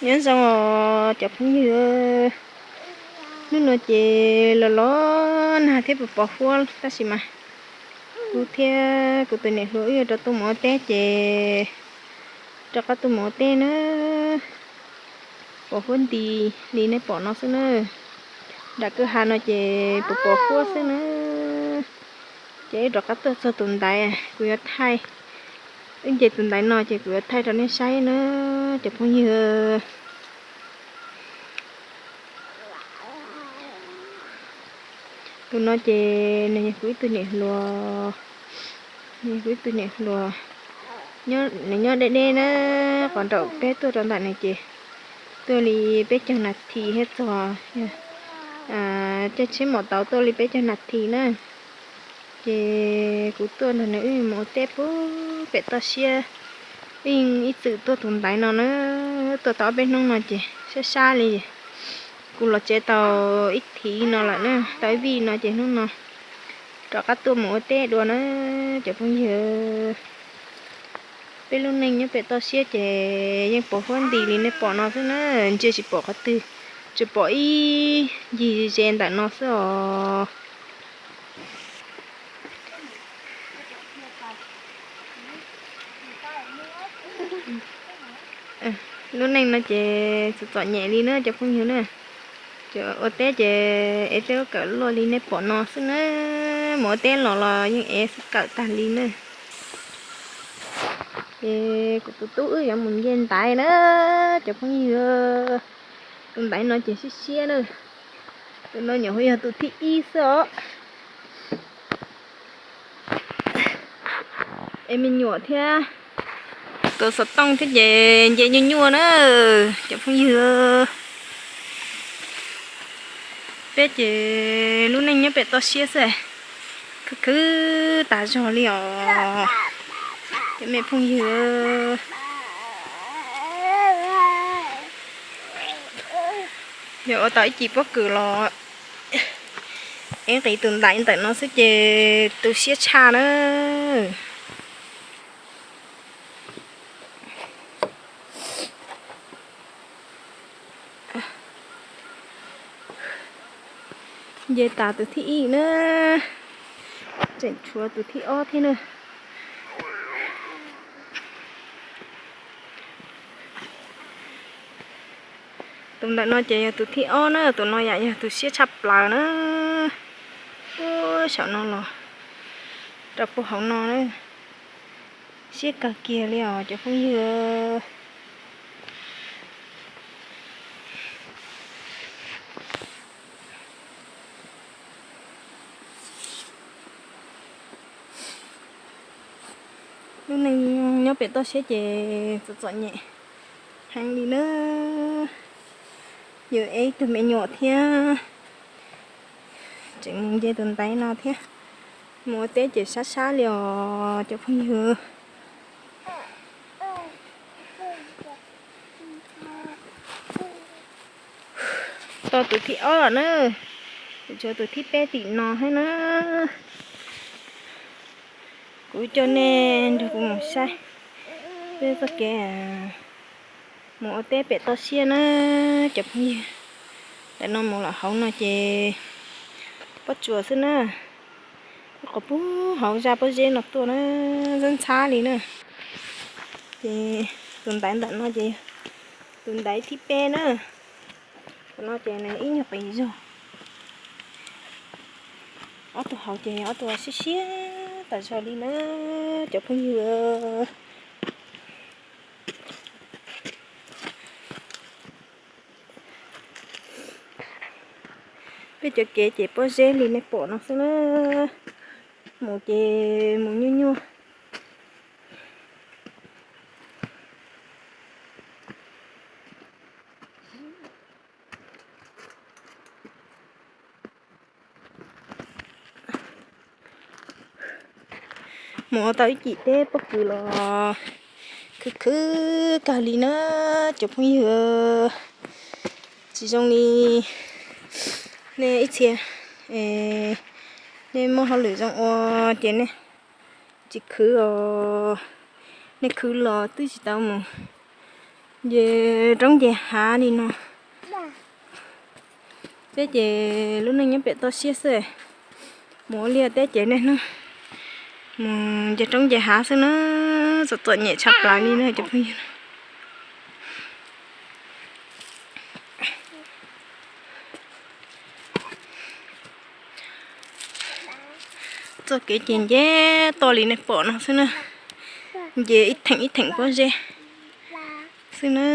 Nyob zoo os cov phooj ywg, hnub no ces los los nag thiab pos pos huab tab sis mas kuv thiab kuv tus niam hluas wb yuav rov tuaj mus ua teb ces rov qab tuaj mus ua teb na. Pos huab nti li nej pom no xwb na. Nram kwj ha no ces pos pos huab xwb na. Ces wb rov qab tuaj txog tus ntaiv kuv yuav thaij, wb nce tus ntaiv no ces kuv yuav thaij rau nej saib na cov phooj ywg. Tus no ces nws yog kuv ib tug niam hluas, nws yog kuv ib tug niam hluas, nws nyob deb deb na, qhov nraum peb tuaj rau ntawm nws ces tuaj li peb caug nas this thiab txog, caij tsheb maum taus tuaj li peb caug nas this na. Ces kuv tuaj nrog nws wb mus ua teb puag pem toj siab, wb yeej ib txwm tuaj tus ntaiv no na, tuaj tau ob peb hnub no ces sab sab li. Kuv los tsev tau ib thiv no lawm na, tau ib vij no ces hnub no rov qab tuaj mus ua teb dua na cov phooj ywg. Peb lub neej nyob pem toj siab ces yeej pos huab nti li nej pom no xwb na, ntsia tsis pom qhov twg, tsuas pom ib ncig ze ntawm no xwb os. Lub neej no ces txom txom nyem li na cov phooj ywg na. Ua teb ces ev tej lub kawm luaj li nej pom no xwb na, mus ua teb los los yeej ev xub kawm tag li na. Ces kuv tus tub wb yuav mus nce ntaiv na cov phooj ywg. Tus ntaiv no ces siab siab na. Tus no nyuam qhuav yog tus thib ib xwb os. Es me nyuam thiab tus xov tooj thiab ces nce nyuaj nyuaj na cov phooj ywg. Peb ces lub neej nyob pem toj siab xwb, khwv khwv tas zog li os cov me phooj ywg. Yog ua tau ib cim pob kws los ev nqis tus ntaiv ntawm no xwb ces tu siab tshaj na. Nce tas tus thib ib na, tseem tshuav tus thib ob thiab na. Tus ntawm no ces yog tus thib ob na, tus no yam yog tus siab tshaj plaws na. Ua saum no los rau puag hauv no na, siab kawg kiag li os cov phooj ywg. Lub neej nyob pem toj siab ces txom txom nyem heev li na. Yus ev ib tug me nyuam thiab tseem mus nce tus ntaiv no thiab, mus ua teb ces sab sab li os cov phooj ywg. Tau tus thib ob na, tshuav tus thib peb tim no thiab na. Kuv coj nej nrog kuv mus saib peb txoj kev mus ua teb pem toj siab na cov phooj ywg. Ntawm no mus lawm hauv no ces pob tsuas xwb na. Qhov puag hauv zaj pob zeb no tuaj na, ntxhab ntxhab li na. Ces tus ntaiv ntawm no ces tus ntaiv thib peb na. Tus no ces nws ib nyuag qis zog. Ob tug hauv ces ob tug siab siab tas zog li na cov phooj ywg. Peb cov kev ces pob zeb li nej pom no xwb na. Mus ces mus nyuaj nyuaj. Mus ua tau ib cim teb pob kws los khwv khwv kawg li na cov phooj ywg. Tsis zoo li nej ib txhia, nej muaj hauj lwm zoo ua ces nej tsis khwv os. Nej khwv los twb tsis tau mus Ces roob nce hav li no. Peb ces lub neej nyob pem toj siab xwb, mus ua liaj teb ces niaj hnub mus nce roob nce hav xwb na, txom txom nyem tshaj plaws li na cov phooj ywg. Txoj kev ces nce toj li nej pom no xwb na, nce ib theem ib theem pob zeb xwb na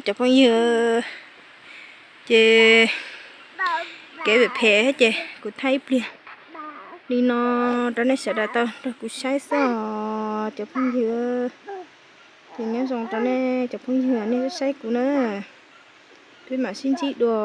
cov phooj ywg. Ces kev phem phem thiab ces kuv thaij ib pliag li no rau nej sawv daws tau nrog kuv saib xwb os cov phooj ywg. Ces nyob zoo rau nej cov phooj ywg nej saib kuv na, peb mam sib ntsib dua.